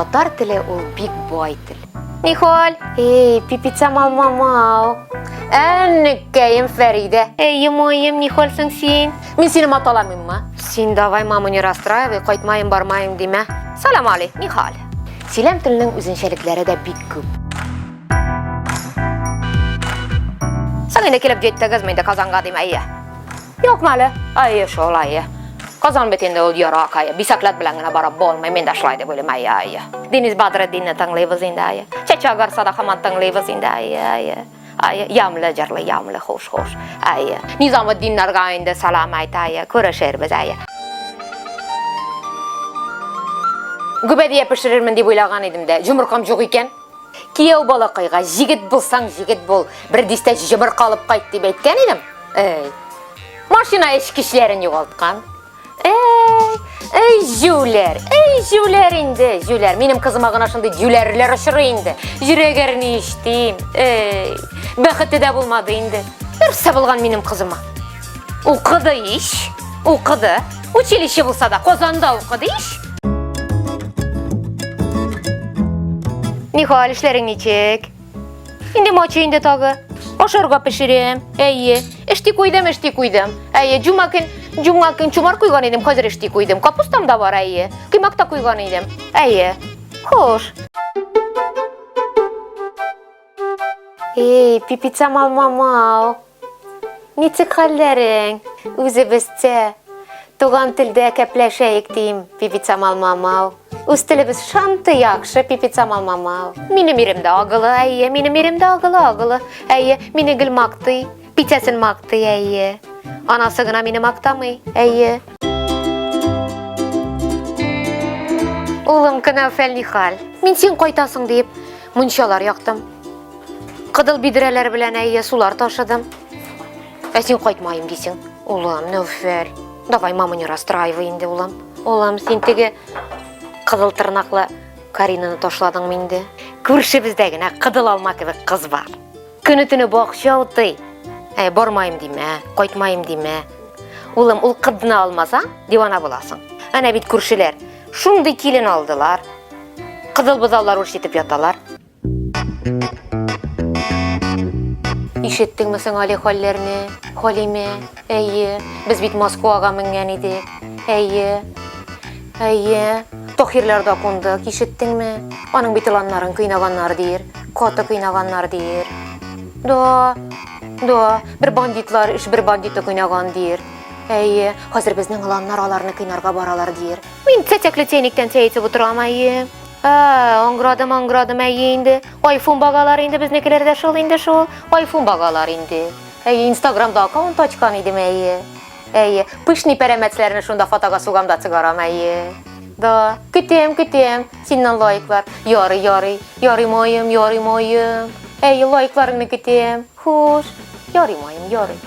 Татар теле ул бик бай тел. Нихаль? Эй, пипица мал-мамау. Әнеккәем Фәридә. Эй, моем, нихаль соң син? Мин сине маталамыйммы? Син давай маму не расстраивай, кайтмаем, бармаем димә. Салам али, нихаль? Сөйләм теленең үзенчәлекләре дә бик күп. Соң инде килеп җиттегезме инде Казанга дим, әйе. Юкмы әле? Әйе, шул, әйе. Казан бит инде ул ерак, әйе. Бисәкләт белән генә барып булмый, мин дә шулай дип уйлыйм, әйе, әйе. Денис Бадретдинны тыңлыйбыз инде, әйе. Чәчәк арса да һаман тыңлыйбыз инде, әйе, әйе. Әйе, ямлы җырлый, ямлы, хуш, хуш. Әйе. Низаметдиннарга инде салам айт, әйе. Күрешербез, әйе. Гөбәдия пешерермен дип уйлаган идем дә, җомыркам юк икән. Кияү балакайга, җегет булсаң, җегет бул, бер дистә җомырка алып кайт дип әйткән идем. Эй, машина эчкечләрен югалткан. Эй, эй, җүләр, эй, җүләр инде, җүләр. Минем кызыма гына шундый җүләрләр очрый инде. Йөрәк әрни ишетим. Эй, бәхете дә булмады инде. Нәрсә булган минем кызыма? Укыды ич, укыды. Училище булса да, Казанда укыды ич. Нихәл, эшләрең ничек? Инде мочы инде тагы. Ашарга пешерәм. Әйе. Эшти куйдым, эшти куйдым. Әйе, җума көн, җума көн чумар куйган идем, хәзер эшти куйдым. Капустам да бар, әйе. Кыймак та куйган идем. Әйе. Хуш. Эй, пипица мал-мамау. Ничек хәлләрең? Үзебезчә, туган телдә кәпләшәек дим, пипица мал-мамау. Үз телебез шанты яхшы, пипица мал-мамау. Минем ирем дә агылы, әйе, минем ирем дә агылы, агылы. Әйе, мине гел мактый, пиццасын мактый, әйе. Анасы гына мине мактамый, әйе. Улым, Кәнәүфәл нихәл? Мин син кайтасың диеп, мунчалар яктым. Кыдыл бидрәләр белән әйе сулар ташыдым. Ә син кайтмаем дисең. Улым, Нәүфәл, давай маму не расстраивай инде, улым. Улым, син теге кызыл тырнаклы Каринаны ташладыңмы инде? Күршебездә генә кыдыл алма кебек кыз бар. Көне-төне бакча утый. Әй, бармаем димә, кайтмаем димә. Улым, ул кызны алмасаң, дивана буласың. Әнә бит күршеләр шундый килен алдылар. Кызыл бозаулар үрчетеп яталар. Ишеттеңме соң әле хәлләрне, Халимә? Әйе, без бит Москвага менгән идек. Әйе. Әйе. Тохирларда кундык, ишеттеңме? Аның бит ыланнарын кыйнаганнар дир. Каты кыйнаганнар дир. Да. Да, бер бандитлар, эш бер бандиты кыйнаган дир. Әйе, хәзер безнең ыланнар аларны кыйнарга баралар дир. Мин чәчәкле чәйнектән чәй эчеп утырам, әйе. Ә, аңгырадым, аңгырадым, әйе инде. Айфон багалар инде безнекеләр дә шул инде шул. Айфон багалар инде. Әйе, Инстаграмда аккаунт ачкан идем, әйе. Әйе, пышный пәрәмәчләрне шунда фотога сугам да чыгарам, әйе. Да, көтәм, көтәм, синнән лайклар. Ярый, ярый, ярый маем, ярый маем. Әйе, лайкларыңны көтәм. Хуш, ярый маем, ярый.